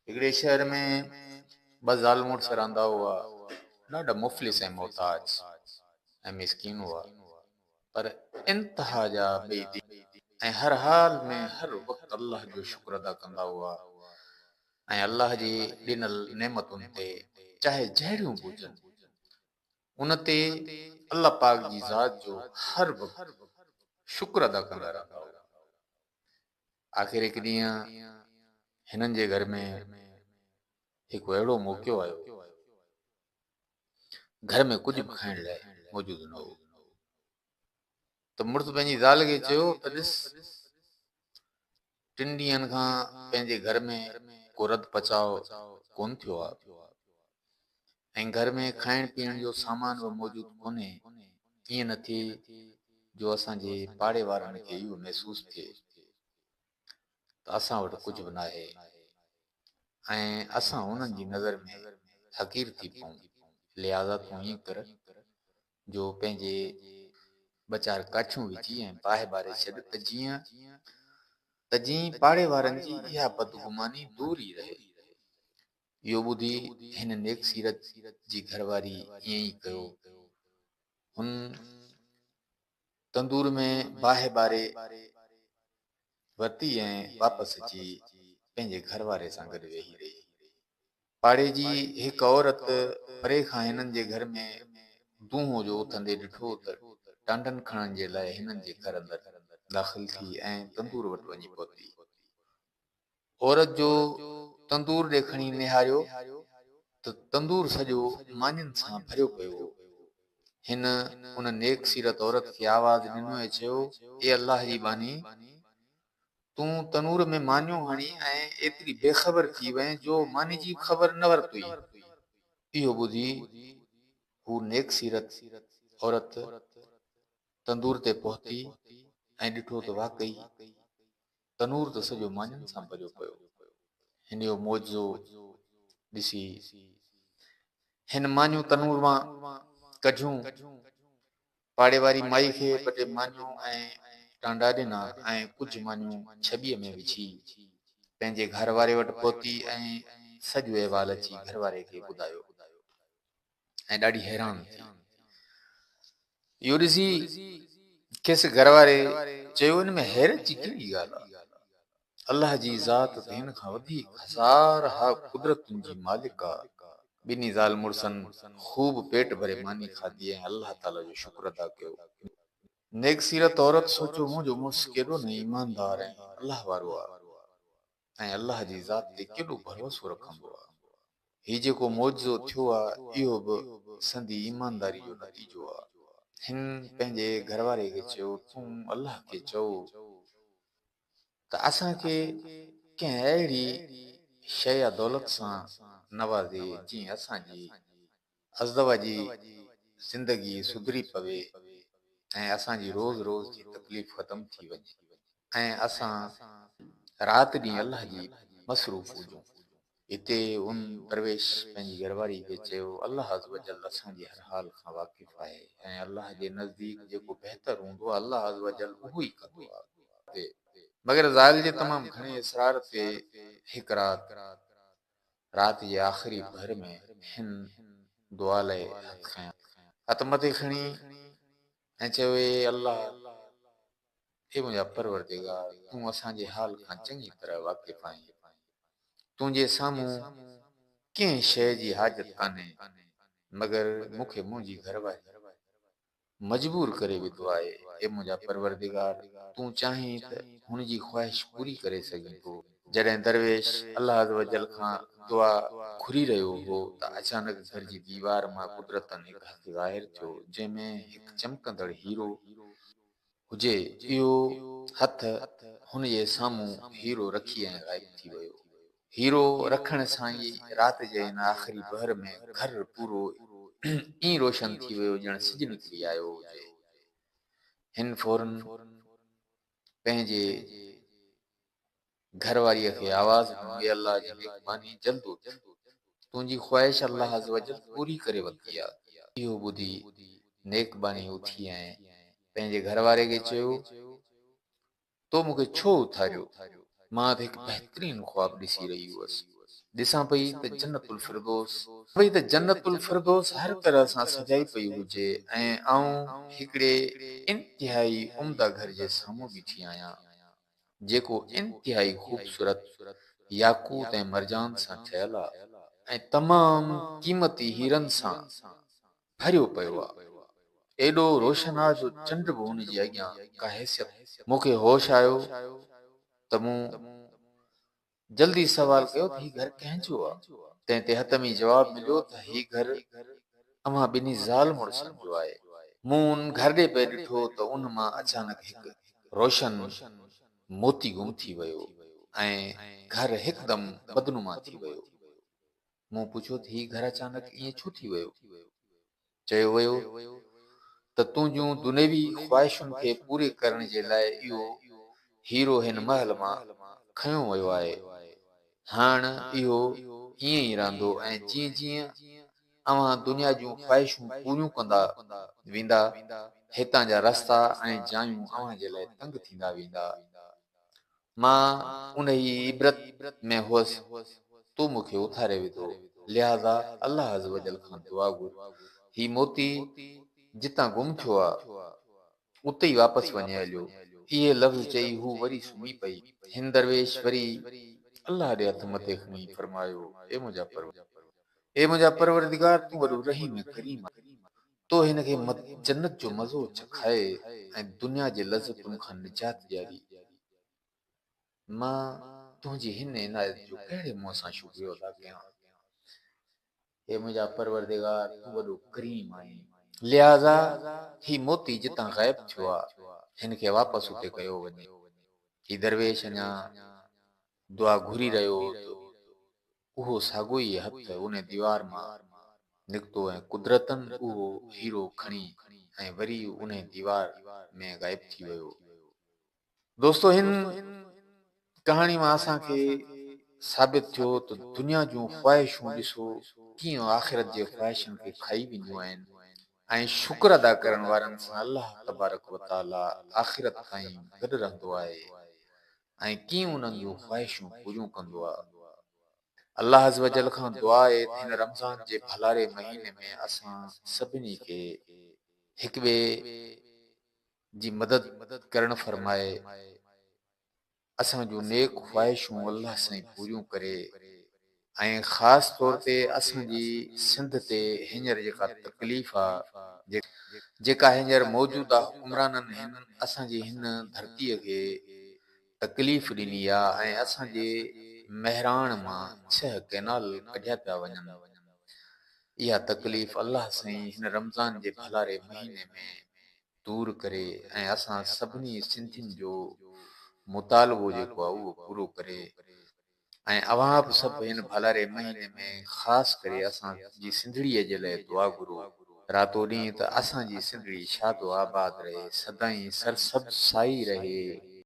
هڪڙي شهر ۾ ٻه زال مڙس رهندا هئا. ڏاڍا مفلس ۽ محتاج ۽ مسڪين هئا، پر انتها جا ٻئي دين ۽ هر حال ۾ هر وقت الله جو شڪر ادا ڪندا هئا ۽ الله جي ڏنل نعمتن تي چاهي جهڙيون به هجن، ان تي الله پاڪ جي ذات جو هر وقت شڪر ادا ڪندا رهندا هئا. آخر هڪ ڏينهن هنن جي گهر ۾ هڪ اهڙو موقعو آيو، گهر ۾ ڪجهه به کائڻ لاء موجود نه هو ته مڙس پنهنجي زال کي چيو ته ڏس ٽن ڏينهن کان پنهنجي گهر ۾ ڪو رڌ پچاء ڪونه ٿيو آهي ۽ گهر ۾ کائڻ پيئڻ جو سامان به موجود ڪونهي، ائين نه ٿئي جو اسان جي پاڙي وارن کي اهو محسوس ٿئي ته اسان وٽ ڪجهه به ناهي ۽ اسان انهن جي نظر ۾ حقير ٿي پئون، لهٰذا تون ائين ڪر جو پنهنجي ٻه چار ڪاٺيون وجهي ۽ باهه ٻاري ڇڏ ته جيئن پاڙي وارن جي اها بدگماني دور ئي رهي. اهو ٻڌي هن نيڪ سيرت جي گهر واري ائين ئي ڪيو. هن تندور ۾ باهه ٻاري ورتي ۽ واپس اچي پنهنجي گهر واري سان گڏ ويهي رهي. پاڙي جي هڪ عورت پري کان هنن جي گهر ۾ دونهون جو اٿندي ڏٺو ته ٽانڊن کڻڻ جي لاء هنن جي گهر اندر داخل ٿي ۽ تندور وٽ وڃي پهتي. عورت جو تندور ڏي کڻي نهاريو ته تندور سڄو مانين سان ڀريو پيو هو. هن ان نيڪ سيرت عورت کي آواز ڏنو ۽ چيو، اي الله جي ٻانهي! تون تنور ۾ مانيون هڻي ۽ ايتري بي خبر ٿي وئين جو ماني جي به خبر نه ورتوئي. اهو ٻڌي هوء نيڪ سيرت عورت تندور تي پهتي ۽ ڏٺو ته واقعي تنور ته سڄو مانين سان ڀريو پيو. هن اهو معجزو ڏسي هن مانيون تنور مان ڪڍيون. پاڙي واري مائي کي ٻه ٽي مانيون ۽ ٽانڊا ڏنا ۽ ڪجهه مانيون ڇٻيء ۾ وجهي پنهنجي گهر واري وٽ پهتي ۽ سڄو احوال اچي گهر واري کي ٻڌايو. ۽ ڏاڍي حيران ٿي. اهو ڏسي کيس گهر واري چيو ان ۾ حيرت جي ڪهڙي ڳالهه آهي؟ الله جي ذات ته هن کان وڌيڪ هزار ها قدرتن جي مالڪ آ. ٻنهي زال مڙسن خوب پيٽ ڀري ماني کاڌي ۽ الله تعاليٰ جو شڪر ادا ڪيو. نيڪ سيرت عورت سوچيو منهنجو مڙس ڪيڏو نه ايماندار ۽ الله وارو آ. ۽ الله جي ذات تي ڪيڏو ڀروسو رکندو آ. هي جيڪو معجزو ٿيو آ اهو به سندي ايمانداري جو نتيجو آ. هن پنهنجي گهرواري کي چيو تون الله کي چئو ته اسان کي ڪنهن اهڙي شيء يا دولت سان نوازي جيئن اسان جي ازدواجي زندگي سڌري پوي ۽ اسان جي روز روز جي تڪليف ختم ٿي وڃي ۽ اسان رات ڏينهن الله جي مصروف هجون. هتي ان درويش پنهنجي گهرواري کي چيو، الله عزوجل اسان جي هر حال کان واقف آهي ۽ الله جي نزديڪ جيڪو بهتر هوندو آهي الله عزوجل اهو ئي ڪندو آهي. مگر زال جي تمام گهڻي اصرار تي هڪ رات رات جي آخري پهر ۾ هن دعا لاء هٿ کنيا. هٿ مٿي کڻي ۽ چيو، اي الله! اي منهنجا پروردگار! تون اسان جي حال کان چڱي طرح واقف آهين. تنهنجي سامهون ڪنهن شيء جي حاجت ڪانهي، مگر مون کي منهنجي گهر واري مجبور ڪري وڌو آهي، اي منهنجا پروردگار! تون چاهين ته هن جي خواهش پوري ڪري سگهين ٿو. جڏهن درويش الله عزوجل کان دعا گهري رهيو هو ته اچانڪ گهر جي ديوار مان قدرتاً هڪ هٿ ظاهر ٿيو، جنهن ۾ هڪ چمڪندڙ هيرو هجي، اهو هٿ هن جي سامهون هيرو رکي ۽ غائب ٿي ويو. هيرو رکڻ سان ئي رات جي ان آخري پهر ۾ گهر پورو ائين روشن ٿي ويو ڄڻ سج نڪري آيو هجي. هن فورن پنهنجي گهر واريء کي آواز ڏنو، اي الله جي نيڪ ٻانهي جلد اٿ، تنهنجي خواهش الله عزوجل پوري ڪري ورتي آ. اهو ٻڌي نيڪ ٻانهي اٿي ۽ پنهنجي گهر واري کي چيو، تو مون کي ڇو اٿاريو؟ مان ته هڪ بهترين خواب ڏسي رهي هئس. ڏسان پئي ته جنت الفردوس پئي ته جنت الفردوس هر طرح سان سجائي پئي هجي ۽ آئون هڪڙي انتهائي عمده گهر جي سامهون بيٺي آهيان، جيڪو انتهائي خوبصورت ياقوت ۽ مرجان سان ٺهيل آ ۽ تمام قيمتي هيرن سان ڀريو پيو آ. ايڏو روشن آ جو چنڊ به ان جي اڳيان ڪا حيثيت. مون کي هوش آيو ته مون جلدي سوال ڪيو ته هي گهر ڪنهن جو آ؟ تنهن تي حتمي جواب مليو ته هي گهر اوهان ٻنهي زال مڙسن جو آهي. مون ان گهر ڏي پئي ڏٺو ته ان مان اچانڪ هڪ روشن موتي گم ٿي ويو ۽ گهر هڪدم بدنما ٿي ويو. مون پڇيو ته هي گهر اچانڪ ائين ڇو ٿي ويو؟ چيو ويو ته تنهنجون دنيوي خواهشن کي پوري ڪرڻ جي لاء اهو هيرو هن محل مان کنيو ويو آهي. هاڻ اهو ائين ئي رهندو ۽ جيئن جيئن اوهان دنيا جون خواهشون پوريون ڪندا ويندا، هتان جا رستا ۽ جايون اوهان جي لاء تنگ ٿيندا ويندا. مان انهيء عبرت ۾ هئس، تو مون کي اٿاري وڌو، لهٰذا الله عزّوجلّ کان دعا گهر، هي موتي جتان گم ٿيو آ، اتي ئي واپس وڃي هليو. اهي لفظ چئي هوء وري سمهي پئي. هن درويش وري الله ڏي هٿ مٿي کڻي فرمايو، اي منهنجا اي منهنجا پروردگار! تون وڏو رحيم ۽ ڪريم آهين. تو هن کي جنت جو مزو چکائي ۽ دنيا جي لذتن کان نجات ڏياري. مان تنهنجي هن عنايت جو ڪهڙي منهن سان شڪريو ادا ڪيان؟ اي منهنجا پروردگار! تون وڏو ڪريم آهين. لهٰذا هي موتي جتان غائب ٿيو آ، هن کي واپس اتي ڪيو وڃي. هي درويش اڃا دعا گهري رهيو هو ته اهو ساڳيو ئي هٿ ان ديوار مان نڪتو ۽ قدرتاً اهو هيرو کڻي ۽ وري انهي ديوار ۾ غائب ٿي ويو. دوستو هن ڪهاڻي مان اسان کي ثابت ٿيو ته دنيا جون خواهشون ڏسو ڪيئن آخرت جي خواهشن کي کائي وينديون آهن ۽ شڪر ادا ڪرڻ وارن سان الله تبارڪ وتعالي آخرت تائين گڏ رهندو آهي ۽ ڪيئن انهن جون خواهشون پوريون ڪندو آ. الله عزّوجلّ کان دعا آهي ته هن رمضان جي ڀلاري مهيني ۾ اسان سڀني کي هڪٻئي جي مدد ڪرڻ فرمائي، اسان جون نيڪ خواهشون الله سائين پوريون ڪري ۽ خاص طور تي اسان جي سنڌ تي هينئر جيڪا تڪليف آ، جيڪا هينئر موجوده حڪمرانن هن اسان جي هن ڌرتيء کي تڪليف ڏني آ ۽ اسان جي مهراڻ مان ڇهه ڪئنال ڪڍيا پيا وڃن، اها تڪليف الله سائين هن رمضان جي ڀلاري مهيني ۾ دور ڪري ۽ اسان سڀني سنڌين جو مطالبو جيڪو آ اهو پورو ڪري. ۽ اوهان به سڀ هن ڀلاري مهيني ۾ خاص ڪري اسان جي سنڌڙيء جي لئه دعا گهرو راتو ڏينهن ته اسان جي سنڌڙي شاد و آباد رهي سدائين سرسبز سائي رهي.